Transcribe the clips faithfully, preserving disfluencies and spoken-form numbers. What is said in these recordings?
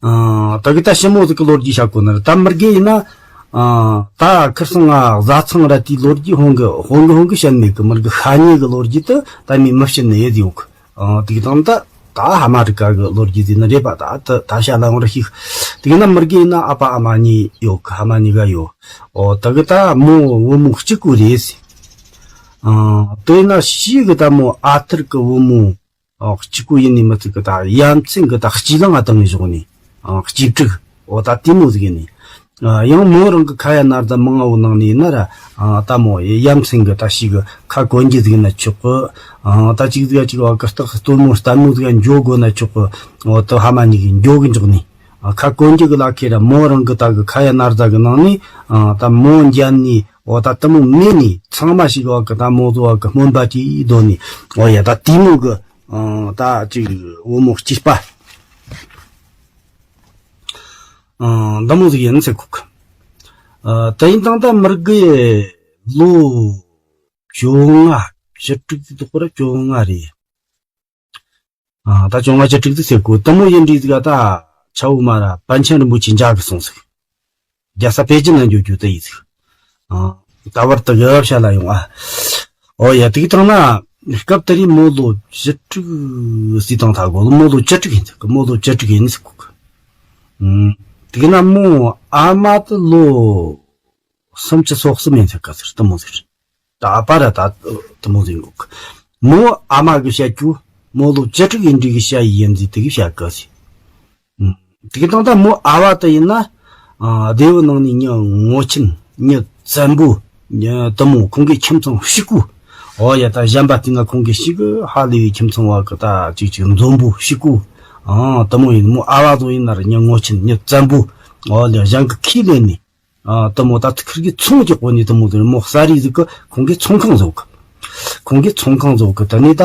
ཨ། ད་གི་ད་ཞི་མོ་ཟིག་གི་ལོ་རྒྱུས་བཤད་གོ་ནི་རེད། ད་མི་རྒན་ཡིན་ན། ཨ། ད་ཁིར་སང་ང་བཟའ་ཚང་ར་དེའི་ལོ་རྒྱུས་ཧོང་གི་ཧོང་གི་ཧོང་གི་བཤད་མེད་གི། མི་རྒན་ཤ་ཉེ་གི་ལོ་རྒྱུས་དེ་ད་མི་མི་བཤད་ནི་ཡེ་ཡོད་གི། ཨ། དེ་གི་དང་ད་ད་ཧ་མ་རི་ཀ་གི་ལོ་རྒྱུས་ཟིག་ནི་རེད་པ། ད་ད་ད་བཤད་ལ་འོང་ར་ཤིག། དེ་གི་ན་མི་རྒན་ཡིན་ན་ཨ་ཕ་ཨ་མ་གཉིས་ཡོད་གི། ཨ་མ་གཉིས་ཀ་ཡོད། ཨོ། ད་གི་ད་མོ་བུ་མོ་གཅིག་པུ་རེད། ཨ། དེ་ན་ཤི་གི་ད་མོ་ཨ་ཐུར་གི་བུ་མོ། ཨོ། གཅིག་པུ་ཡིན་ནི་མི་ཚིག་གི། ད་ཡ་མཚན་གི་ད་གཅིག་ལང་ང་དང་ངི་བཞག་ནི། ཨོ། གཅིག་དྲུག། ཨོ། ད་དེ་མོ་ཟིག་ཡིན་ནི། ཨ། ཡང་མོ་རང་གི་ཁ་ཡ་ན་རྫ་མང་ང་བོ་ནང་ནི་ཡིན་ན་ར། ཨ། ད་མོ་ཡ་མཚན་གི་ད་ཞིག་གི་ཁ་གོན་རྒྱུ་ཟིག་ན་ཆོག་གི། ཨ། ད་གཅིག་ཟིག་གཅིག་བ་གི་སྟག་སྟོན་མོ་ལྟད་མོ་ཟིག་འགྱོ་དགོ་ན་ཆོག་གི། ཨོ། ད་ཧ་མ་གཉིས་གི་འགྱོ་གི་འཇོག་ནི། ཨ། ཁ་གོན་རྒྱུ་གི་ལ་ཁེ་ར་མོ་རང་གི་ད་གི་ཁ་ཡ་ན་རྫ་གི་ནང་ནི། ཨ། ད་མོ་འཇན་ནི། ཨོ། ད་དེ་མོ་མེད་ནི་ཚང་མ་ཞིག་བ་གི་ད་མོ་ཟོ་བ་གི་སྨོན་པ་ཅིག་དོ་ནི། ཨོ་ཡ། ད་དེ་མོ་གི། ཨ། ད་ཅིག་བུ་མོ་གཅིག་པ། ཨ། འདི་མོ་ཟིག་ཡིན་ཟེར་གོ་གི། ཨ། དེ་ཡིན་དང་ད་མི་རྒན་ལོ་བཅོ་ལྔ། བཅུ་དྲུག་ཟིག་འདུག་པ་ར། བཅོ་ལྔ་རེད། ཨ། ད་བཅོ་ལྔ་བཅུ་དྲུག་ཟིག་ཟེར་གོ། དེ་མོ་ཡིན་འདྲི་ཟིག་ག་ད་ཆ་བོ་མ་ར་པཎ་ཆེན་རིན་པོ་ཆེ་མཇལ་གི་སོང་ཟིག། རྒྱལ་ས་པེ་ཅིན་ན་འགྱོ་རྒྱུ་དེ་ཡིན་ཟིག། ཨ། ད་བར་དུ་གི་བཤད་ལ་ཡོང་ཨ། ཨོ་ཡ། དེ་གི་དང་ན་སྐབས་དེ་རིང་མོ་ལོ་བཅུ་དྲུག་ཟིག་དང་ཐ་གོ་ལོ། མོ་ལོ་བཅུ་དྲུག་ཡིན་ཟིག་གི། མོ་ལོ་བཅུ་དྲུག་ཡིན་ཟིག་གོ་གི། ཨུམ། དེ་གི་ན་མོ་ཨ་མ་དེ་ལོ་སུམ་ཅུ་སོ་གསུམ་ཡིན་ཟིག་ག་ཟེར། དེ་མོ་ཟིག་རེད། ད་ཨ་ཕ་ར་ད་དེ་མོ་ཟིག་འགོག། མོ་ཨ་མ་གི་བཤད་རྒྱུ་མོ་ལོ་བཅུ་དྲུག་ཡིན་འདྲི་གི་བཤད་ཡི་ཡིན་ཟིག་དེ་གི་བཤད་གི་ཟིག། ཨུམ། དེ་གི་དང་ད་མོ་ཨ་བ་དེ་ཡིན་ན། ཨ། སྡེ་བའི་ནང་ནས་མྱི་ངོ་ཆེན་མྱི་བཙན་པོ། མྱི་དེ་མོ་ཁོང་གི་ཁྱིམ་ཚང་ཕྱུག་པོ། ཨོ་ཡ། ད་གཞན་པ་དེ་ན་ཁོང་གི་ཕྱུག་གི་ཧ་ལས་པའི་ཁྱིམ་ཚང་བ་གི་ད་ཅིག་ཅིག་འཛོམས་པོ་ཕྱུག་པོ། ཨང་། དེ་མོ་ཡིན། མོ་ཨ་བ་ཚོ་ཡིན་ན་ར་མྱི་ངོ་ཆེན་མྱི་བཙན་པོ། ཨོ་ལེ། གཞན་གི་ཁས་ལེན་ནས། ཨ། དེ་མོ་ད་ཁིར་གི་ཚོང་རྒྱག་གོ་ནི་དེ་མོ་དེ་མོ་ས་རི་ཟིག་གི་ཁོང་གི་ཚོང་ཁང་བཟོ་གི། ཁོང་གི་ཚོང་ཁང་བཟོ་གི། དེ་ནས་ད།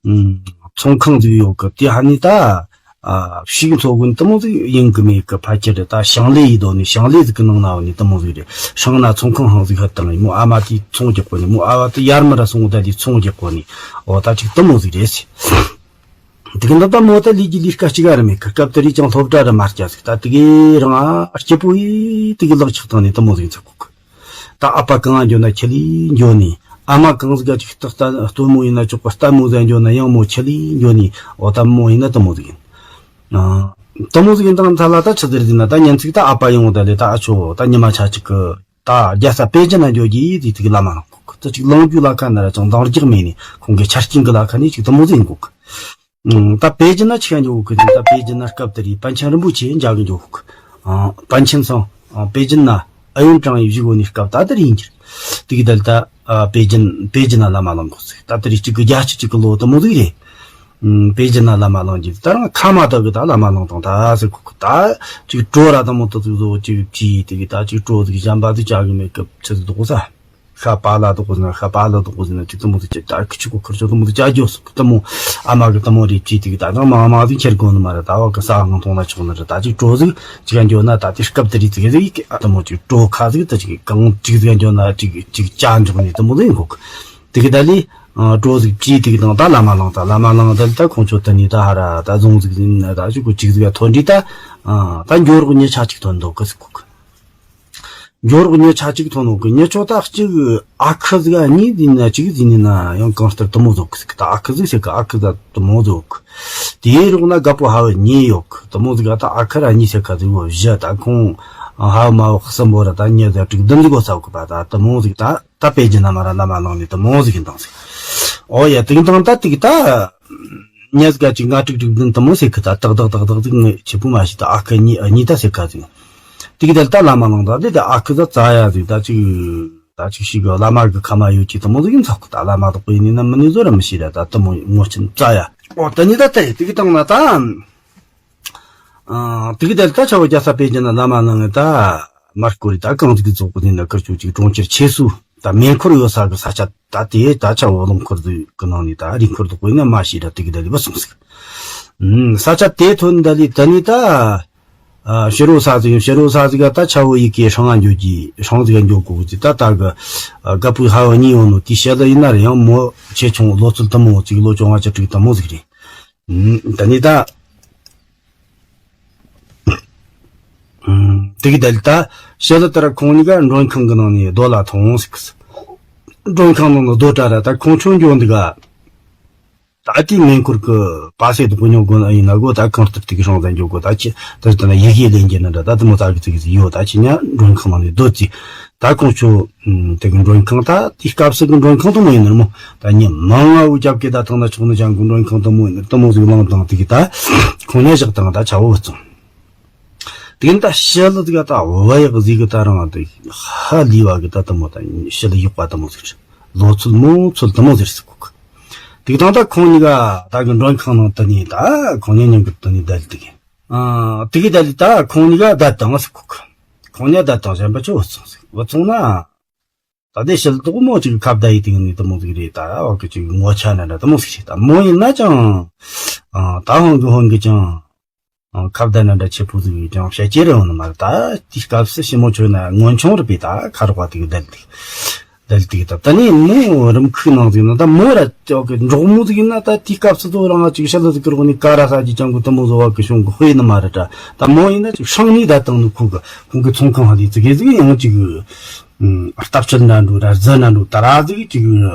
ཨུམ། ཚོང་ཁང་ཟིག་ཡོད་གི། དེ་ཧ་ནི་ད། ཨ། ཕྱུགས་འཚོ་གོ་ནི་དེ་མོ་ཟིག་ཡིན་གི་མེད་གི། ཕལ་ཆེར་ད་ཞིང་ལས་ཡི་དོ་ནི་ཞིང་ལས་ཟིག་གི་ནང་ན་བ་ནི་དེ་མོ་ཟིག་རེད། ཧྲང་ན་ཚོང་ཁང་ཧང་ཟིག་ཧ་དང་ནི་མོ་ཨ་མ་དེ་ཚོང་རྒྱག་གོ་ནི། མོ་ཨ་བ་དེ་ཡར་མི་ར་སོང་ད་དེ་ཚོང་རྒྱག་གོ་ནི། འོ་ད་ཅིག་དེ་མོ་ཟིག་རེད་ཟེར། དེ་གི་འདི་ལྟ་མོ་ད་ལས་ཀྱི་ལས་ཀ་གཅིག་ག་ར་མེད་གི། སྐབས་དེ་རིགས་ཀྱང་སློབ་གྲྭ་ར་མ་བསྐྱལ་ཟིག། ད་དེ་གི་རང་ཨ་སྐྱིད་པོ་ཡི་དེ་གི་ལག་ཆགས་བཏང་ནས་དེ་མོ་ཟིག་འཚོལ་གོ་གི། ད་ཨ་ཕ་གང་ང་འགྱོ་ན་ཁྱི་ལི་འགྱོ་ནི། ཨ་མ་གང་ཟིག་ག་ཅིག་ཏག་ཏག་སྟོན་མོ་ཡིན་ན་ཆོག་གི། ལྟད་མོ་ཟིག་འགྱོ་ན་ཡང་མོ་ཁྱི་ལི་འགྱོ་ནི། འོ་ད་མོ་ཡིན་ན་དེ་མོ་ཟིག་ཡིན། ཨ། དེ་མོ་ཟིག་ཡིན་དང་ཐ་ལ་ད་ཆི་ཟེར་ཟིན་ན། ད་ཉིན་ཅིག་ད་ཨ་ཕ་ཡོང་ད་ལེ། ད་ཨ་ཆོ་ད་ཉི་མ་ཆ་ཅིག་གི། ད་རྒྱལ་ས་པེ་ཅིན་ན་འགྱོ་རྒྱུ་ཡིན་ཟེར་དེ་གི་ལམ་མ་ལངས་གོ་གི། ད་ཅིག་ལངས་རྒྱུ་ལ་ཁ་ན་ར་ཅང་འདང་རྒྱག་མེད་ནི། ཁོང་གི་ཆ་རྐྱེན་གི་ལ་ཁ་ནས་ཅིག་དེ་མོ་ཟིག་ཡིན་གོ་གི། ཨང་། ད་པེ་ཅིན་ན་ཆི་ག་འགྱོ་གོ་གི་ཟེར། ད་པེ་ཅིན་ན་སྐབས་དེ་རིང་པཎ་ཆེན་རིན་པོ་ཆེ་མཇལ་གི་འགྱོ་གོ་གི། ཨང་། པཎ་ཆེན་ཚང་། ཨང་། པེ་ཅིན་ན་ཨ་ཡོན་ཀྲང་ཡི་བཞུགས་གོ་ནི་སྐབས་ད་དེ་རིང་གི། དེ་གི་ད་ལྟ། ཨ། པེ་ཅིན་པེ་ཅིན་ན་ལམ་མ་ལངས་གོ་ཟིག། ད་དེ་རིང་གཅིག་གི་བརྒྱད་ཅུ་གཅིག་གི་ལོ་དེ་མོ་ཟིག་རེད། ཨང་། པེ་ཅིན་ན་ལམ་མ་ལངས་རྒྱུ་ད་རང་ཁ་མ་ཐག་གི་ད་ལམ་མ་ལངས་དང་ད་ཟེར་གོ་གི། ད་ཅིག་གྲོ་ར་དེ་མོ་དེ་ཟིག་བཟོ་ཅིག་བྲིས། དེ་གི་ད་ཅིག་གྲོ་ཟིག་གཞན་པ་ཟིག་བྱ་གི་མེད་གི། ཆི་ཟིག་འདུག་གོ་ས། ཤ་པ་ལ་འདུག་གོ་ཟེར་ན། ཤ་པ་ལ་འདུག་གོ་ཟེར་ན། ཅིག་དེ་མོ་ཟིག་ཅིག་ད་ཁི་ཆི་གོ་ཁིར་ཆོ་དེ་མོ་ཟིག་ཅག་འགྱོ་སོང་། དེ་མོ་ཨ་མ་གི་དེ་མོ་རེ་བྲིས། དེ་གི་ད་ནང་མ་མ་ཟིག་ཁྱེར་དགོ་ནི་མ་རེད། ད་བ་གི་ས་ཧང་མཐོང་ན་ཆོག་ནི་རེད། ད་ཅིག་གྲོ་ཟིག་ཅིག་འགྱོ་ན་ད་དེ་སྐབས་དེ་རིགས་ཟིག་ཟིག་དེ་མོ་ཅིག་གྲོ་ཁ་ཟིག་ད་ཅིག་གང་ཅིག་ཟིག་འགྱོ་ན་ཅིག་ཅིག་ཅག་འཇོག་ནི་དེ་མོ་ཟིག་ཡིན་གོ་གི། དེ་གི་ད་ལི་གྲོ་ཟིག་བྲིས། དེ་གི་དང་ད་ལམ་མ་ལངས། ད་ལམ་མ་ལངས་ད་ལི་ད་ཁོང་ཆོ་དེ་ནི་ད་ཧ་ར་ད་རྫོང་ཟིག་ཟིན་ན་ད་ཅིག་གོ་ཅིག་ཟིག་ཐོན་འདྲི། ད་ད་འགྱོ་རོགས་ཉི་ཆ་ཅིག་ཐོན་འདུག་གི་ཟེར་གོ་གི། འགྱོ་རོགས་ཉི་ཆ་གཅིག་ཐོན་ནོ་གི། ཉི་ཆོ་ད་གཅིག་ཨ་ཁུ་ཟིག་གཉིས་ཟིན་ན་གཅིག་ཟིན་ན་ཡང་གང་ལྟར་དེ་མོ་ཟིག་གི། ད་ཨ་ཁུ་ཟིག་ཟེར་གི། ཨ་ཁུ་ཟིག་དེ་མོ་ཟིག་གི། དེའི་རོགས་ན་རྒད་པོ་ཧ་བ་གཉིས་ཡོད་གི། དེ་མོ་ཟིག་ག་ད་ཨ་ཁུ་ར་གཉིས་ཟེར་ག་ཟིག་བོ་བཞི། ད་ཁོང་ཧ་བ་མ་བ་གསུམ་པོ་ར་ད་ཉི་ཟིག་དྲུག་བདུན་ཟིག་གོ་ཚ་གི་པ། ད་དེ་མོ་ཟིག་ད་ད་པེ་ཅིན་ན་མ་ར་ལམ་མ་ལངས་ནས་དེ་མོ་ཟིག་ཡིན་དང་ཟིག། ཨོ་ཡ། དེ་གི་དང་ད་དེ་གི་ད། ཉི་ཟིག་ག་ཅིག་ལྔ་དྲུག་དྲུག་བདུན་དེ་མོ་ཟིག་གི། ད་ཏག་ཏག་ཏག་ཏག་ཟིག་ངས་ཆེ་པོ་མ་ཤེས། ད་ཨ་ཁུ་གཉིས་ཨ་གཉིས་ད་ཟེར་ག་ཟིག། དེ་གི་དེ་ལ་ད་ལམ་མ་ལངས་ད་དེ། ད་ཨ་ཁུ་ཟ་ཙ་ཡ་ཟིག། ད་ཅིག་ད་ཅིག་ཞིག་གི་བླ་མ་གི་ཁ་མ་ཡོད་ཀྱི་དེ་མོ་ཟིག་ཡིན་ཚོགས་གི། ད་བླ་མ་དག་པོ་ཡིན་ནི་ན་མིན་ནི་བཟོ་ར་མི་ཤེས་ར། ད་དེ་མོ་ངོ་ཆེན་ཙ་ཡ། ཨོ་ད་ནི་ད་ད་དེ་གི་དང་ན་ད། ཨ། དེ་གི་དེ་ལ་ད་ཆ་བོ་རྒྱལ་ས་པེ་ཅིན་ན་ལམ་མ་ལངས་ད་མར་སྐོར་རི་ད་གང་ཟིག་གི་རྫོགས་གི་ནི་ན་ཁིར་ཆོ་ཅིག་གྲོང་ཁྱེར་ཆེ་སུ་ད་མེ་འཁོར་ཡོད་ས་གི་ས་ཆ། ད་དེ་ད་ཆ་བོ་རླངས་འཁོར་ཟིག་གི་ནང་ནས་ད་རི་འཁོར་དུ་བཀོད་ནས་མ་ཤེས་ར། དེ་གི་ད་ལི་བུད་སོང་ཟིག། ཨུམ། ས་ཆ་དེ་ཐོན་ད་ལི་ད་ནི་ད། ཨ། ཕྱི་རོལ་ས་ཟིག་ཡིན། ཕྱི་རོལ་ས་ཟིག་ག་ད་ཆ་བོ་ཡི་གེ་ཧྲང་ང་འགྱོ་གི། ཧྲང་ཟིག་ག་འགྱོ་གོ་གི་ཟིག། ད་ད་གི་རྒད་པོའི་ཧ་བ་གཉིས་ཡོང་ནོ་དེ་བཤད་ལ་ཡིན་ན་ར་ཡང་མོ་ཆེ་ཆུང་ལོ་ཚོད་དེ་མོ་ཅིག་ལོ་བཅོ་ལྔ་བཅུ་དྲུག་དེ་མོ་ཟིག་རེད། ཨུམ། ད་ནི་ད། དེ་གི་དལ་ད་ཞི་ལི་ལྟར་ཁོང་གཉིས་ཀ་མགྲོན་ཁང་གི་ནང་ནས་རྡོ་ལ་ཐོང་ཟིག་མགྲོན་ཁང་ནང་ནས་རྡོ་བྲ་ར་ད་ཁོང་ཆོ་འགྱོ་འདུག་ག་ད་དེའི་མེ་འཁོར་གི་པ་སེ་དུ་ཀུ་ཉོ་དགོ་ན་ཡིན་ན་གོ་ད་གང་ལྟར་དེ་གི་སྲང་ད་འགྱོ་དགོ་ད་ཅི་ད་ལྟ་ན་ཡི་གེ་ལེན་རྒྱུ་ན་འདྲ་ད་དུ་མོ་ད་གི་ཙི་གི་ཙི་ཡོད་ད་ཅི་ཉ་མགྲོན་ཁང་ནང་ནས་རྡོ་ཙི་ད་ཁོང་ཆོ་དེ་གི་མགྲོན་ཁང་ད་དེའི་སྐབས་སུ་གི་མགྲོན་ཁང་དུ་མོ་ཡིན་ནར་མོ་ད་ཉི་མ་ང་བུ་རྒྱབ་ཀྱི་ད་ཐང་ན་ཆོག་ནི་ཅང་གི་མགྲོན་ཁང་དུ་མོ་ཡིན་ནར་དུ་མོ་ཟིག་ལང་དང་དེ་གི་ད་ཁོང་ཉ་བཞག་དང་ད་ཆ་བོ་བཙོང་། དེ་ད་ཞི་ལི་ག་ད་བ་ཡག་ཟིག་གི་ད་རང་དེ་ཧ་ལི་བ་གི་ད་དུ་མོ་ད་ཞི་ལི་ཡག་པ་དུ་མོ་ཟིག་རེད། ལོ་ཚོད་མོ་ཚོད་དུ་མོ་ཟིག་རེད་ཟིག་གོ་གི། དེ་དང་ད་ཁོང་གཉིས་ཀ་ད་གི་མགྲོན་ཁང་ནང་དུ་ནི་ད་ཁོང་གཉིས་མཉམ་གི་དུ་ནི་བསྡད་དེ་གི། ཨ་དེ་གི་བསྡད་ད་ཁོང་གཉིས་ཀ་བསྡད་དང་ཟིག་གོ་གི། ཁོང་གཉིས་བསྡད་དང་གཞན་པ་ཆུ་བུ་ཚོང་ཟིག་བུ་ཚོང་ན། ད་དེ་ཞི་ལི་དོག་མོ་ཅིག་ཁ་བརྡ་ཡི་དེ་གི་ནི་དུ་མོ་ཟིག་རེད་ད་བ་གི་ཅིག་ངོ་ཆ་ན་འདྲ་དུ་མོ་ཟིག་རེད་ད་མོ་ཡིན་ན་ཅང་། ཨ་ད་ཧོན་གི་ཧོན་གི་ཅང་། ཁ་བརྡ་ན་འདྲ་ཆེ་པོ་ཟིག་ཡོད་ཀྱང་བཤད་ཀྱི་རེ་འོང་ནི་མ་རེད་ད། དེའི་སྐབས་སུ་ཞི་མོ་ཆོས་ན་སྔོན་ཆུང་རུ་པའི་ད་ཁ་རོག་པ་དེ་གི་བསྡད་དེ། བསྡད་དེ་ད་ད་ནི་མོ་རིམ་ཁུག་ནང་ཟིག་ན་ད་མོ་ར་ཅོག་གི་འབྲོག་མོ་ཟིག་ཡིན་ན་ད་དེའི་སྐབས་སུ་དོ་རང་ཅིག་ཤ་ལ་ཟིག་གི་རོགས་ནི་ཀ་ར་ས་ཅིག་ཅང་གི་དུ་མོ་བཟོ་བ་གི་བྱུང་གི་དཔེ་ནི་མ་རེད་ད། ད་མོ་ཡིན་ན་ཅིག་ཧྲང་ནི་ད་དང་ནི་ཁུག་གི་ཁོང་གི་ཚོང་ཁང་ཧ་ལི་ཙི་གེ་ཟིག་ཡང་ཅིག་གི། ཨ་སྟབས་ཆད་ན་འགྲོ་ར་རྫི་ན་འགྲོ་ད་ར་ཟིག་ཅིག་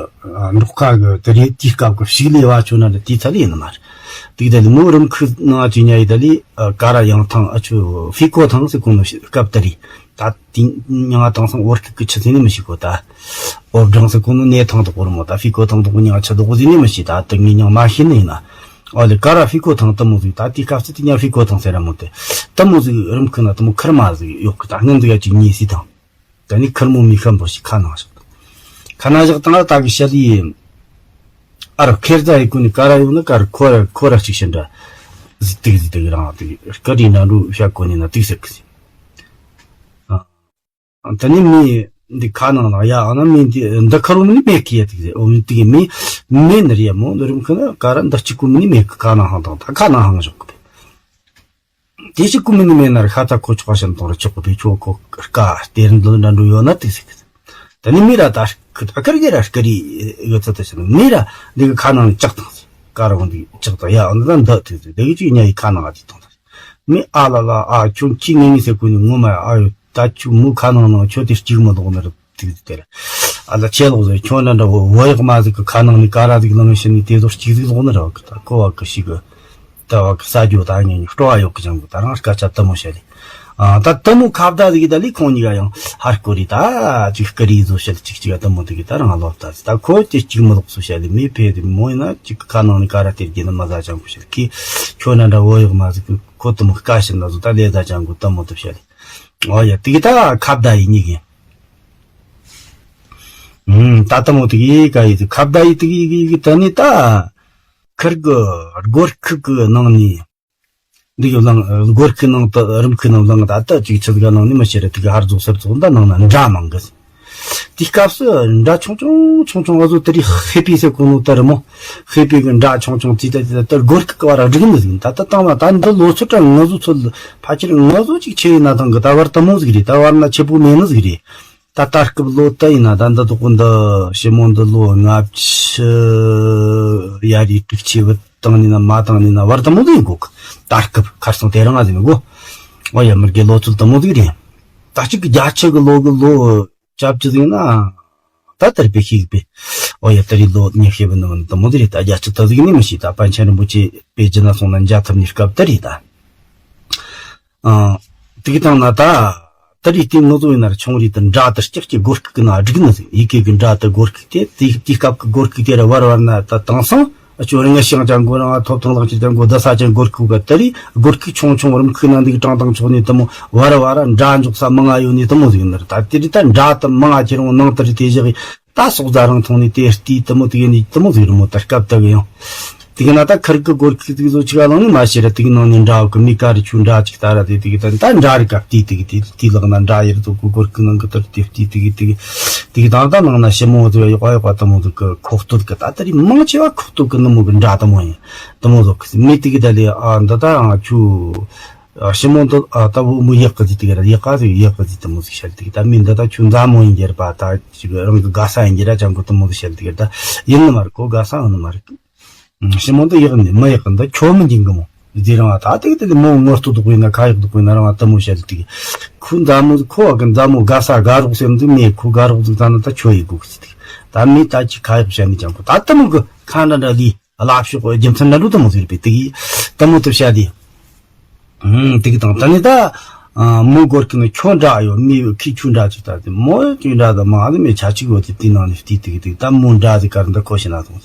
ཨ་འབྲོག་ཁ་གི་དེ་རེད་དེའི་སྐབས་གི་ཕྱུགས་ལས་བ་ཆོ་ན་འདྲ་དེའི་ཚ་ལས་ཡིན་ནི་མ་རེད། དེ་གི་ད་ལི་མོ་རིམ་ཁུག་ནང་ཅིག་ཉ་ཡི་ད་ལི་ཀ་ར་ཡང་ཐང་ཨ་ཆོ་ཧྥི་ཀོ་ཐང་ཟེར་གོ་ནོ་སྐབས་དེ་རེད། ད་དེ་ཉང་ང་དང་སང་བོར་ཁུག་གི་ཆུ་ཚན་ནི་མི་ཤེས་གོ་ད། ཨོ་བྲང་ཟེར་གོ་ནོ་ནས་ཐང་དུ་གོ་ར་མོ་ད་ཧྥི་ཀོ་ཐང་དུ་གོ་ཉང་ཆུ་དུ་གོ་ཟིག་ནི་མི་ཤེས་ད་དེ་ངས་ཉང་མ་ཤེས་ནི་ཡིན་ན། ཨོ་ལི་ཀ་ར་ཧྥི་ཀོ་ཐང་དུ་མོ་ཟིག་ད་དེའི་སྐབས་སུ་དེ་ཉ་ཧྥི་ཀོ་ཐང་ཟེར་ར་མོ་དེ། དུ་མོ་ཟིག་རིམ་ཁུག་ན་དུ་མོ་ཁུར་མ་ཟིག་ཡོད་གི་ད་སྔོན་ཟིག་ཡ་ཅིག་ཉེ་སི་དང་། ད་ནི་ཁུར་མོ་མི་ཤམ་པོ་ཞིག་ཁ་ནང་བཞག་དང་། ཁ་ནང་བཞག་དང་ལ་ད་གི་ཤ་ལི་ཡིན། ཨ་ར་ཁེར་ཛ་ཡི་ཀུ་ནི་ཀ་ར་ཡོང་ན་ཀ་ར་ཁོ་ར་ཁོ་ར་ཅིག་ཤི་འདྲ། ཟིག་ཏིག་ཟིག་ཏིག་རང་ཏིག་སྐད་རིགས་ན་འགྲོ་བྱ་གོ་ནི་ན་ཏིག་ཟེར་གི་ཟིག་ཨ། ད་ནི་མི་འདི་ཁ་ནང་ལ་ཡ་ཨ་ན་མི་འདི་འདི་ཁ་རུ་མི་ནི་མེད་གི་ཡ་ཏིག་ཟེར་ཨོ་མི་ཏིག་མི་མེད་ནི་རེད་མོ་འདི་རུམ་ཁ་ན་ཀ་ར་འདི་གཅིག་གུ་མི་ནི་མེད་གི་ཁ་ནང་ཧང་དང་ད་ཁ་ནང་ཧང་བཞག་གི་བས། དེ་ཞིག་ཀུ་མི་ནི་མེད་ན་ར་ཁ་ཚ་ཁོ་ཆོག་ཤམ་དང་ར་ཆོག་གི་བེ་ཆོག་ཁོ་དཀའ་སྟེར་འདོད་འདྲ་འགྲོ་ཡོད་ན་དེ་ཟེར་གི་ཟེར། ད་ནི་མི་ར་ད་ཁི་ད་ཁར་གི་ར་སྐ་རི་ཡོད་ཚད་ད་ཞིག་མི་ར་འདི་གི་ཁ་ནང་ནས་ལྕགས་དང་ཟེར་ཀ་ར་འོང་འདི་ལྕགས་དང་ཡ་འདི་ད་འདི་དེ་ཟེར་འདི་གི་ཅིག་ཉ་ཡི་ཁ་ནང་ང་དེ་དང་ད་མི་ཨ་ལ་ལ་ཨ་ཁྱོད་ཁྱི་ངེས་ངེས་ཟེར་གོ་ནི་ངོ་མ་ཨ་ཡོད། ད་ཁྱོད་མོ་ཁ་ནང་ནང་ཁྱོད་དེ་གཅིག་མི་ལོག་ནི་ར། ཏིག་ཏིག་ཨ་ལ་ཆེ་ལོག་ཟེར་ཁྱོད་འདྲ་འདྲ་བོ་བོ་ཡག་མ་ཟིག་གི་ཁ་ནང་ནས་ཀ་ར་ཟིག་ལངས་ཤི་ནི་དེ་ཚོ་གཅིག་ཟིག་ལོག་ནི་ར་བ་གི་ད་ཁོ་བ་གི་ཞིག་གི་ད་བ་གི་ས་རྒྱུ་ད་ངས་སྤྲོ་བ་ཡོད་གི་ཅང་གི་ད་རང་སྐད་ཆ་དུ་མོ་བཤད་ལེ། ཨ་ད་དུ་མོ་ཁ་བརྡ་ཟིག་ད་ལི་ཁོང་གཉིས་ཀ་ཡང་ཧར་སྐོར་རི་ད་ཅིག་སྐུ་རི་བཟོ་བཤད་ཅིག་ཅིག་ཨ་དུ་མོ་དེ་གི་ད་རང་ལོག་ད་ཟིག་ད་ཁོ་ཅིག་གཅིག་མི་ལོག་སུ་བཤད་ལེ་མི་ཕེ་དེ་མོ་ཡིན་ན་ཅིག་གི་ཁ་ནང་ནས་ཀ་ར་སྟེར་གི་ནི་མ་ཟ་ཅང་གི་བཤད་ཁི་ཁྱོད་འདྲ་འདྲ་བོ་ཡག་མ་ཟིག་གི་ཁོ་དུ་མོ་དཀའ་ཤི་ན་ཟོ་ད་ལེ་ཟ་ཅང་གི་དུ་མོ་དུ་བཤད་ལེ། ཨོ་ཡ་དེ་གི་ད་ཁ་བརྡ་ཡི་གཉིས་གི་ད་ལྟ་མོ་དེ་གི་ག་ཡི་དེ་ཁ་བརྡ་ཡི་དེ་གི་གི་གི་ད་ནི་ད་ཁིར་གི་སྒོར་ཁུག་གི་ནང་ནས་འདི་གི་བླངས་སྒོར་ཁུག་ནང་དུ་རིམ་ཁུག་ནང་བླངས་ད་ལྟ་ཅིག་ཆི་ཟིག་ག་ནང་ནས་མི་ཤེས་ར་དེ་གི་ཧར་རྫོགས་སར་རྫོགས་ད་ནང་ན་འདྲ་མང་གི་དེའི་སྐབས་སུ་འདྲ་ཆུང་ཆུང་ཆུང་ཆུང་ང་ཚོ་དེ་རིགས་ཧེ་པི་ཟེར་གོ་ནོ་ད་རི་མོ་ཧེ་པི་གི་འདྲ་ཆུང་ཆུང་དེ་ད་དེ་ད་སྒོར་ཁུག་གི་བར་སྒྲིག་ནི་ཟིག་ད་ལྟ་བཏང་བ་ད་འདི་ལོ་ཚོད་ཀྲང་ང་ཚོ་ཚོད་ཕལ་ཆེར་ང་ཚོ་ཅིག་ཆེ་ཡིན་ན་ཐང་གི་ད་བར་དུ་མོ་ཟིག་རེད། ད་བར་ན་ཆེ་པོ་མེད་ནི་ཟིག་རེད། ད་ད་སྐབས་ལོ་ད་ཡིན་ན་ད་འདི་དོག་གི་འདི་ཞི་མོ་འདི་ལོ་ལྔ་བཅུ་ཡ་རེ་དྲུག་ཅུ་བུད་བཏང་ནི་ན་མ་བཏང་ནི་ན་བར་དུ་མོ་ཟིག་ཡིན་གོ་གི་ད་སྐབས་ཁར་སང་དེ་རང་ང་ཟིག་མི་གོ་ཨོ་ཡ་མི་དགེ་ལོ་ཚོད་དུ་མོ་ཟིག་རེད། ད་གཅིག་གི་བརྒྱ་ཆ་གི་ལོ་གི་ལོ་ཅབ་ཅི་ཟིག་ན་ད་དར་པའི་ཤིག་པའི་ཨོ་ཡ་ད་རི་ལོ་ཉི་ཤེས་བུད་ནི་མི་དུ་མོ་ཟིག་རེད། ད་བརྒྱ་ཆ་ད་ཟིག་ནི་མི་ཤེས། ད་པཎ་ཆེན་རིན་པོ་ཆེ་པེ་ཇི་ན་སོང་ན་འཇའ་ཐུབ་ནི་སྐབས་ད་རེད་ད། ཨ། དེ་གི་དང་ན་ད། ད་རེས་དེ་ངོ་བཟོ་ཡིན་ན་ར་ཆུང་རེད་དུ་འདྲ་དུ་ལྕགས་ཀྱི་སྒོར་ཁུག་གི་ནང་བསྒྲིགས་ནི་ཟིག་ཡི་གེ་གི་འདྲ་དུ་སྒོར་ཁུག་དེ་དེ་དེ་སྐབས་ཀྱི་སྒོར་ཁུག་དེ་ར་བར་བར་ན་ད་དེང་སང་ཨ་ཅོ་རིང་ཞིང་ཅང་གོ་རང་ཐོབ་ཐང་ལག་ཁྱེར་ཅང་གོ་བསྡུ་ས་ཅན་སྒོར་ཁུག་ག་ད་རེས་སྒོར་ཁུག་ཆུང་ཆུང་རིམ་ཁུག་ནང་འདུག་གྲངས་དང་ཕྱོགས་ནས་དུ་མོ་བར་བར་འདྲ་འཇོག་ས་མང་ང་ཡོད་ནི་དུ་མོ་ཟིག་ཡིན་ནི་ར། ད་དེ་རེད་ད་འདྲ་དུ་མང་ང་ཁྱེར་འོང་ནང་དུ་རེད་དེ་བཞག་ད་སོག་རྫ་རང་ཐོང་ནས་དེ་ལྟས་དུ་མོ་དེ་གི་ནི་དུ་མོ་ཟིག་རི་མོ་ད་སྐབས་དག་ཡང་། དེ་གི་ན་ད་ཁིར་གི་སྒོར་ཁུག་དེ་གི་བཟོ་ཆི་ག་ལང་ནི་མ་ཤེས་ར། དེ་གི་ནང་ནས་འདྲ་བ་གི་མི་ཀ་རི་ཆུ་འདྲ་ཅིག་ད་ར་དེ་དེ་གི་ད་ད་འདྲ་རི་ཀ་དེ་དེ་གི་དེ་དེ་ལག་ན་འདྲ་ཡེར་དུ་གི་སྒོར་ཁུག་ནང་གི་ད་དེ་དེ་དེ་གི་དེ་གི་དེ་གི་ད་ད་ནང་ན་ཞི་མོ་དེ་ཡོག་ཡོག་དུ་མོ་དུ་གི་ཁོག་སྟོད་གི་ད་ད་རི་མང་ཆེ་བ་ཁོག་སྟོད་གི་ནི་མོ་གི་འདྲ་དུ་མོ་ཡིན་དུ་མོ་ཟོག་གི་མི་དེ་གི་ད་ལི་ཨ་འདི་ད་ཨ་ཆུ། ཨ་ཞི་མོ་འདི་ཨ་ད་བུ་མོ་ཡག་གི་ཟིག་དེ་གི་ར་ཡག་ག་ཟིག་ཡག་གི་ཟིག་དུ་མོ་ཟིག་ཤར་དེ་གི་ད་མི་འདི་ད་ཆུ་འཛའ་མོ་ཡིན་རྒྱུ་ར་པ་ད་ཅིག་རང་གི་དགའ་ས་ཡིན་རྒྱུ་ར་ཅང་གི་དུ་མོ་ཟིག་ཤར་དེ་གི་ད་ཡིན་ནི་མ་རེད་གོ་དགའ་ས་ཡིན་ནི་མ་རེད། ཞི་མོ་འདི་ཡག་ནི་མི་ཡག་གི་འདི་ཁྱོ་མི་འགྱིང་གི་མོ། དེ་རང་ད་དེ་དེ་མོ་ངོ་ལྟོ་འདུག་པས་ན་ཁ་ཡག་འདུག་པས་ན་རང་ལྟད་མོ་བཤད་དེ། ཁོ་མཛའ་མོ་ཁོ་གི་མཛའ་མོ་དགའ་ས་དགའ་རོགས་ཟེར་འདུག་མེད། ཁོ་དགའ་རོགས་ཟིག་ད་ན་ད་ཆོ་ཡི་གོ་གི་ཟིག་ད་མི་ད་ཅི་ཁ་ཡག་བཤད་ནི་ཅང་གོ། ད་ལྟད་མོ་གི་ཁ་འདྲ་འདྲ་ལི་ལབ་ཤོག་རྒྱུ་མཚན་འདྲ་འགྲོ་ལྟད་མོ་ཟིག་རེད་པས། དེ་གི་ལྟད་མོ་དུ་བཤད་དེ། ཨུམ། དེ་གི་དང་ད་ནི་ད་མོ་སྒོར་གི་ནི་ཁྱོད་འདྲ་ཡོད་མི་ཡོད་ཁི་ཁྱོད་འདྲ་ཅིག་ད་དེ་མོ་ཁྱོད་འདྲ་ད་མ་ནི་མི་ཆ་ཅིག་ཡོད་དེ་དེ་ནང་ནས་དེ་དེ་གི་དེ་ད་མོ་འདྲ་ཟིག་གར་འདི་ཁོ་ཤི་ན་སོང་།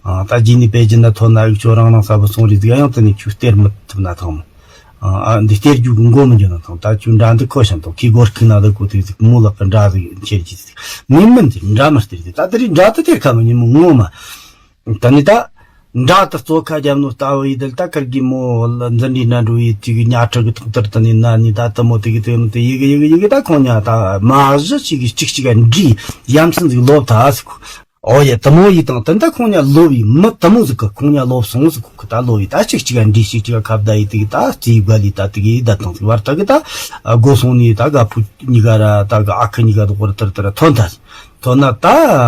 ཨ། ད་རྗེས་ནས་པེ་ཅིན་ན་ཐོན་ན་ཡིག་ཆོ་རང་རང་ས་བུ་སོང་རེད་ཟིག་ཡང་དེ་ནས་ཁྱོད་སྟེར་མི་ཐུབ་ན་ཐང་མོ། ཨ། འདི་སྟེར་རྒྱུ་གི་མགོ་མི་འཇོན་ན་ཐང་། ད་ཁྱོད་འདྲ་འདི་ཁོ་ཤ་འདུག་ཁི་སྒོར་ཁི་ན་ད་གོ་དེ་ཟིག་མོ་ལག་གི་འདྲ་ཟིག་ཁྱེར་གྱི་ཟིག་མི་མིན་དེ་འདྲ་མི་སྟེར་དེ། ད་དེ་རིང་འདྲ་ད་སྟེར་ཁ་མི་ཉན་མོ་ངོ་མ། ད་ནི་ད། འདྲ་ད་གཙོ་ཁ་རྒྱབ་ནོ་ལྟ་བུ་ཡི་དལ་ད་ཁར་གི་མོ་འཛིན་རིས་ན་འགྲོ་ཡི་ཅིག་ཉ་ཁྲི་གི་ཐོག་ལྟར་ད་ནི་ན་ནི་ད་ལྟད་མོ་དེ་གི་དེ་ནི་དེ་ཡི་གི་ཡི་གི་ཡི་གི་ད་ཁོང་ཉ་ད་མ་གཞི་ཅིག་གི་ཅིག་ཅིག་ག་འདྲི་ཡ་མཚན་ཟིག་ལོབ་ད་ཟིག་ཨོ་ཡ་ལྟད་མོ་ཡི་དང་ད་ད་ཁོང་ཉ་ལོབ་ཡི་མི་ལྟད་མོ་ཟིག་གི་ཁོང་ཉ་ལོབ་སོང་ཟིག་གི་ད་ལོབ་ཡི་ད་ཅིག་ཅིག་ག་འདྲི་ཞིག་ཅིག་ག་ཁབ་ད་ཡི་དེ་གི་ད་རྩིས་དགའ་ལི་ད་དེ་གི་ད་དང་ཟིག་བར་ད་གི་ད་སྒོ་སོང་ནི་ད་ག་ཕུ་གཉི་ག་ར་ད་ག་ཨ་ཁུ་གཉི་ག་ད་གོ་ར་ཏར་ཏར་ཐོན་ད་ཟིག་ཐོན་ན་ད་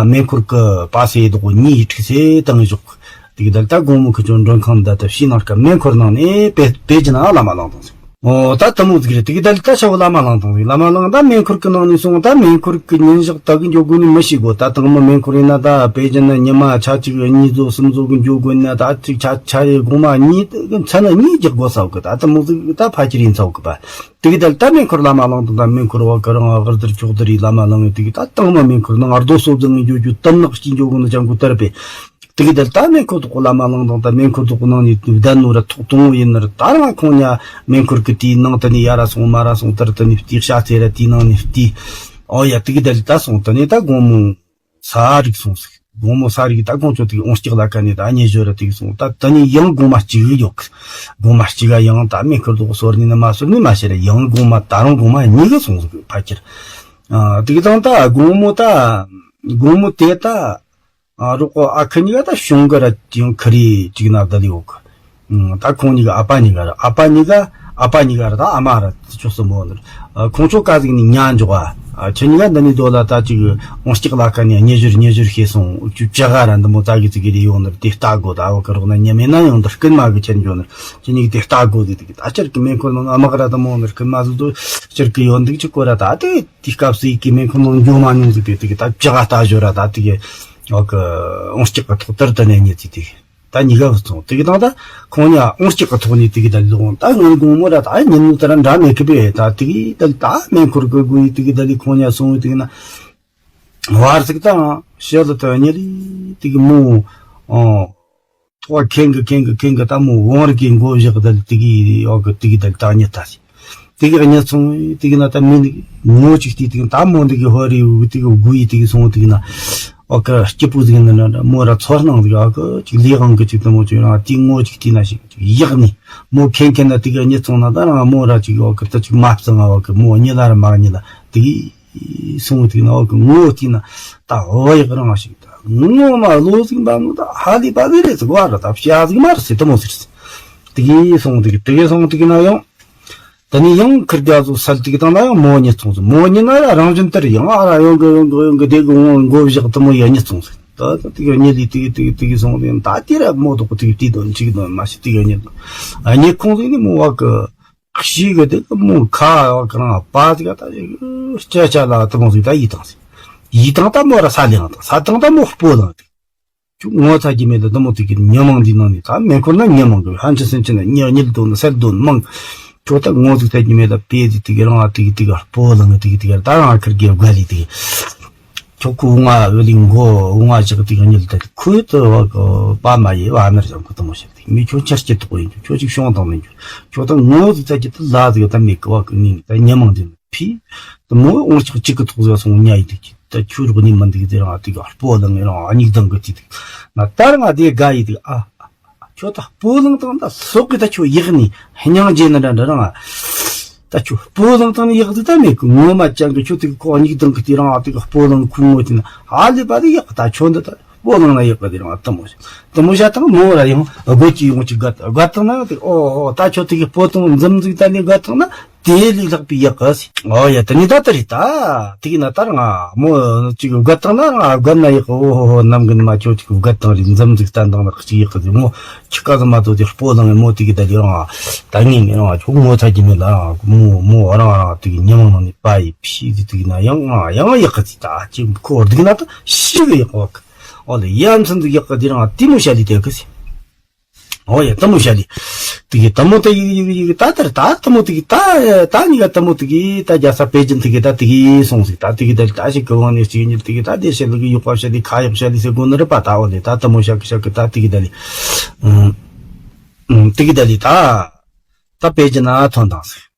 མེ་འཁོར་གི་པ་སེ་དོག་གཉིས་ཡི་ཁྲིག་སེ་བཏང་བཞག་དེ་གི་དལ་ད་དགོང་མོ་ཁི་ཆོ་མགྲོན་ཁང་འདི་ད་ཕྱི་ནང་སྐབས་མེ་འཁོར་ནང་ནས་པེ་པེ་ཅིན་ན་བླ་མ་གླང་དང་ཟེར། ཨོ་ད་དུ་མོ་ཟིག་རེད། དེ་གི་དལ་ད་ཤ་བོ་བླ་མ་གླང་དང་ཟེར། བླ་མ་གླང་ད་མེ་འཁོར་གི་ནང་ནས་སོང་། ད་མེ་འཁོར་གི་ཉིན་ཞག་ད་གི་འགྱོ་དགོས་ནི་མི་ཤེས་གོ། ད་དང་མོ་མེ་འཁོར་ཡིན་ན་ད་པེ་ཅིན་ན་ཉི་མ་ཆ་གཅིག་གཉིས་ཚོ་གསུམ་ཚོ་གི་འགྱོ་དགོས་ན་ད་གཅིག་ཆ་ཆ་རེ་དགོང་མ་གཉིས་མཚན་ན་གཉིས་རྒྱག་དགོས་ས་གི། ད་དུ་མོ་ཟིག་ད་ཕ་ཁྱེར་ཡིན་ས་གི་པ། དེ་གི་དལ་ད་མེ་འཁོར་བླ་མ་གླང་དང་ད་མེ་འཁོར་བ་གི་རང་ཨ་གར་དར་ཁྱོག་དར་ཡི་བླ་མ་གླང་ཡི་དེ་གི་ད་དང་མ་མེ་འཁོར་ནང་ཨར་རྡོ་སོ་བཟང་གི་འགྱོ་རྒྱུ་དུམ་ནག་ཅིག་འགྱོ་གི་ནི་ཅང་གི་དར་པས། དེ་གི་དལ་ད་མེ་འཁོར་དོག་བླ་མ་གླང་དང་ད་མེ་འཁོར་དོག་ནང་ནས་བདའ་ནོ་ར་ཐོག་དང་བོ་ཡིན་ནར་ད་རང་ཁོང་ཉ་མེ་འཁོར་གི་དེའི་ནང་དུ་ནས་ཡ་ར་སོང་མ་ར་སོང་དར་དུ་ནས་དེའི་ཤ་ཚེ་ར་དེའི་ནང་ནས་དེ། ཨོ་ཡ་དེ་གི་དལ་ད་སོང་དུ་ནས་ད་དགོང་མོ། ས་རིག་སོང་ཟིག་དགོང་མོ་ས་རིག་ད་དགོང་ཚོ་དེ་ཨོང་སྐྱག་ལ་ཀ་ནས་ད་ཉེ་ཞོར་ར་དེ་གི་སོང་། ད་ད་ནི་ཡང་དགོང་མ་གཅིག་ཡོད་གི། དགོང་མ་གཅིག་ག་ཡང་ད་མེ་འཁོར་དོག་གསོར་ནི་ན་མ་གསོར་ནི་མ་ཤེས་ར། ཡང་དགོང་མ་ད་རུང་དགོང་མ་གཉིས་གི་སོང་ཟིག་ཕ་ཁྱེར། ཨ་དེ་གི་དང་ད་དགོང་མོ་ད་དགོང་མོ་དེ་ད་ཨ་རོགས་ཨ་ཁུ་གཉིས་ཀ་ད་གཞུང་གི་ར་ཅིང་ཁི་རི་ཅིག་ན་བསྡད་ཡོད་གི། ཨང་ད་ཁོང་གཉིས་ཀ་ཨ་ཕ་གཉིས་ཀ་ར་ཨ་ཕ་གཉིས་ཀ་ཨ་ཕ་གཉིས་ཀ་ར་ད་ཨ་མ་ར་ཅོག་གསུམ་པོ་ནི་ར། ཁོང་ཚོ་ཀ་ཟིག་ནི་ཉ་འཇོག་ཨ། ཁྱེད་གཉིས་ཀ་འདི་ནི་རྡོ་ལ་ད་ཅིག་ཨོང་སྐྱག་ལ་ཀ་ནས་ཉེ་ཞུར་ཉེ་ཞུར་ཤེས་སོང་། ཅུ་ཅ་ག་ར་འདི་མོ་ད་གི་ཙི་གི་རི་ཡོང་ནི་ར་དེ་ལྟ་དགོ། ད་བ་ཀ་རོགས་ན་ཉ་མེད་ན་ཡང་འདི་རྐུན་མ་གི་ཁྱེར་འཇོག་ནི་ར། ཁྱེད་གཉིས་ཀ་དེ་ལྟ་དགོ་དེ་དེ་གི་ད་ཅར་གི་མེ་འཁོར་ནང་ཨ་མ་ག་ར་ད་མོ་ནི་ར་རྐུན་མ་ཟིག་དོ་ཅར་གི་ཡོད་འདུག་ཅིག་གོ་ར། ད་དེ་དེ་སྐབས་སུ་ཡི་གི་མེ་འཁོར་ནང་འཇོག་མ་མྱོང་ཟིག་དེ་དེ་གི་ད་ཅ་ག་ལྟ་ཞོར་ར་ད་དེ་གི་ཨོ་གི་ཨོང་སྐྱག་གི་ཐོག་ཏར་ད་ནས་ཉེ་ཙི་དེ། ད་གཉིས་ཀ་བུད་སོང་། དེ་གི་དང་ད་ཁོང་གཉིས་ཨོང་སྐྱག་གི་ཐོག་ནས་དེ་གི་ད་ལོག་ད་ངའི་དགོང་མོ་ར་ད་ཉིན་མོ་ད་ར་འདྲ་མེད་གི་པས། ད་དེ་གི་ད་ད་མེ་འཁོར་གི་དགོས་ཡི་དེ་གི་ད་ལི་ཁོང་གཉིས་སོང་བའི་དེ་གི་ན་བར་ཟིག་དང་ཤེལ་ལ་ད་ཉེ་ལི་དེ་གི་མོ་ཨོ་ཐོག་ཁེང་གི་ཁེང་གི་ཁེང་གི་ད་མོ་བོང་རི་གི་མགོ་བཞག་ད་ལི་དེ་གི་ཨོ་གི་དེ་གི་ད་ལི་ད་ཉེ་ད་ཟིག་དེ་གི་གཉིད་སོང་། དེ་གི་ན་ད་མི་ནི་ངོ་གཅིག་བལྟས། དེ་གི་ད་མོ་འདི་གི་ཧོ་རི་བུ་དེ་གི་དགུ་ཡི་དེ་གི་སོང་། དེ་གི་ན་ཨོ་ཀ་སྐྱིད་པོ་ཟིག་ན་ན་མོ་ར་ཚོར་སྣང་ཟིག་ཨོ་ཀ་ཅིག་ལས་དབང་གི་ཅིག་དེ་མོ་ཅིག་རང་དེ་ངོ་གཅིག་བལྟས་ན་ཞིག་ཅིག་ཡག་ནི་མོ་ཁེན་ཁེན་ན་དེ་གི་གཉིད་སོང་ན་ད་རང་མོ་ར་ཅིག་ཨོ་ཀ་ད་ཅིག་མ་བཙང་ཨོ་ཀ་མོ་གཉིད་ལ་ར་མ་གཉིད་ལ་དེ་གི་སོང་། དེ་གི་ན་ཨོ་ཀ་ངོ་བལྟས་ན་ད་ཨོ་ཡག་རང་ཞིག་ད་ངོ་མ་ལོ་ཟིག་འབབ་ནོ་ད་ཧ་ལི་པ་ཟིག་རེད་ཟིག་བ་ར་ད་བྱ་ཟིག་མ་རེད་ཟེར་དེ་མོ་ཟིག་རེད། དེ་གི་སོང་། དེ་གི་དེ་གི་སོང་། དེ་གི་ན་ཡང་། དེ་ནས་ཡང་ཁིར་རྒྱ་བཟོ་སལ་ཏིག་བཏང་ན་ཡང་མོ་གཉིད་སོང་ཟིག་མོ་གཉིད་ན་ཡང་རང་བཞིན་ལྟར་ཡང་ཨ་ར་ཡོང་གི་ཡོང་གི་ཡོང་གི་དེ་གི་འོང་མགོ་བཞག་དུ་མོ་ཡང་གཉིད་སོང་ཟིག་ད་ད་ཏིག་གཉིད་ལི་ཏིག་ཏིག་ཏིག་སོང་ཟིག་ད་དེ་ར་མོ་དོག་ཏིག་ཏིག་དོན་ཅིག་དོན་མ་ཤི་ཏིག་གཉིད་གཉིད་ཁོང་ཟིག་ནི་མོ་བ་གི་ཤི་གི་དེ་གི་མོ་ཁ་བ་གི་རང་པ་ཟིག་ད་ཅིག་སྐྱ་ཆ་ལ་དུ་མོ་ཟིག་ད་ཡིད་དང་ཟིག་ཡིད་དང་ད་མོ་ར་ས་ལེང་དང་ས་དང་ད་མོ་སྤོ་དང་ཟིག་ཁྱོད་ངོ་ཚ་རྒྱུ་མེད་ལ་དུ་མོ་དེ་གི་ཉི་མ་འདི་ནང་ནས་ད་མེ་འཁོར་ན་ཉི་མ་གི་ཧན་ཆི་སེན་ཆི་ན་ཉི་ཉིལ་དོན་སེལ་དོན་མང་། ཁྱོད་ད་ངོ་ཟིག་ཚ་རྒྱུ་མེད་ལ་པེ་དེ་དེ་གི་རང་ཨ་དེ་གི་དེ་ག་སྤོ་ལང་དེ་གི་དེ་ག་ད་རང་ཨ་ཁིར་གི་དགའ་ལི་དེ་གི་ཁྱོད་ཁུ་ང་བེ་ལི་མགོ་ང་ཅག་དེ་གི་ཉིལ་ད་ཁུ་ད་བ་གི་པ་མ་ཡེ་བ་ཨ་མེར་ཞང་ཁུ་དུ་མོ་ཤག་དེ་མི་ཁྱོད་ཆར་སྐྱེ་དོག་ཡིན་ཁྱོད་ཅིག་ཤོང་དང་མིན་ཁྱོད་ཁྱོད་ད་ངོ་ཟིག་ཚ་རྒྱུ་ད་ལ་ཟིག་ད་མེ་གི་བ་གི་ནིང་ད་ཉི་མ་འདི་ཕི། དུ་མོ་ཨོང་ཅག་ཅིག་གི་ཐོག་ཟ་སོང་ཉ་ཡི་དུ་ཅི་ད་ཁྱོད་རོགས་ནི་མི་འདུག་དེ་རང་ཨ་དུ་ག་སྤོ་ལང་ངེ་རང་ཨ་ཉིག་དང་གི་ཅི་དུ་ན་ད་རང་ཨ་དེ་དགའ་ཡི་དུ་ཨ། ཁྱོད་ད་སྤོ་ལང་དང་ད་སོག་གི་ད་ཁྱོད་ཡག་ནི་སྙིང་རྗེ་ན་འདྲ་འདྲ་རང་ཨ། ད་ཁྱོད་སྤོ་ལང་དང་ཡག་དུ་ད་མེད་གི་ངོ་མ་ཅང་གི་ཁྱོད་དུ་གི་ཁོ་ཨ་ཉིག་དང་གི་དེ་རང་ཨ་དུ་ག་སྤོ་ལང་ཁུ་ངོ་དེ་ན་ཨ་ལི་པ་དུ་ཡག་ད་ཁྱོད་འདི་ད། སྤོ་ལང་ན་ཡག་ག་དེ་རང་ཨ་དུ་མོ་ཤ་དུ་མོ་ཤ་དང་མོ་ར་ཡང་སྒོ་ཅི་ཡོང་ཅི་དགའ་དགའ་དང་ན་དེ་ཨོ་ཨོ་ད་ཁྱོད་དུ་གི་སྤོ་དང་འཛིམ་ཟིག་ད་ནི་དགའ་དང་ན། དེ་ལས་ལྷག་པའི་ཡག་གི། ཨོ་ཡ། དེ་ནི་ད་ལྟ་རེད་ད། དེ་གི་ན་ད་ར་ང་མོ་ཅིག་བགད་བཏང་ན་ང་བགད་ན་ཡག་གི། ཨོ་ཧོ་ཧོ། ནམ་གི་ནི་མ་ཁྱོད་ཅིག་བགད་བཏང་རེད། འཛམ་ཟིག་བསྟན་དང་ལ་ཅིག་ཡག་གི་ཟིག་མོ། ཁྱི་ཀ་ཟིག་མ་གཏོགས་དེ་སྤོ་ལངས་མོ། དེ་གི་ད་ལི་རང་ད་ངས་མི་རང་ཁྱོད་ངོ་ཚ་གི་མེད་ལ། རང་མོ་མོ་རང་རང་དེ་གི་ཉི་མ་ནང་ནས་པ་ཡི་ཕི་དེ་དེ་གི་ན་ཡང་ང་ཡང་ཡག་གི་ཟིག་ད་ཅིག་ཁོ་དེ་གི་ན་ད་ཤི་གི་ཡག་གི། ཨོ་ལེ་ཡ་མཚན་དེ་ཡག་གི་དེ་རང་དེ་མོ་བྱ་ལི་དེ་གི་ཟིག་ཨོ་ཡ། ལྟད་མོ་བྱ་ལི། དེ་གི་ལྟད་མོ་ད་ཡིག་ཡིག་ཡིག་ད་ལྟར་ད་ལྟད་མོ་དེ་གི་ད་ད་ནི་ག་ལྟད་མོ་དེ་གི་ད་རྒྱལ་ས་པེ་ཅིན་དེ་གི་ད་དེ་གི་སོང་ཟིག་ད་དེ་གི་ད་ད་ཞིག་གི་དབང་ནས་ཅིག་ཉིད་དེ་གི་ད་དེ་བྱ་ལི་གི་ཡོག་པ་བྱ་ལི་ཁ་ཡག་བྱ་ལི་ཟེར་གོ་ནི་རེད་པ། ད་ཨོ་ལེ་ད་ལྟད་མོ་བྱ་གི་བྱ་གི་ད་དེ་གི་ད་ལི། ཨུམ། ཨུམ། དེ་གི་ད་ལི་ད་ད་པེ་ཅིན་ན་ཐོན་དང་ཟིག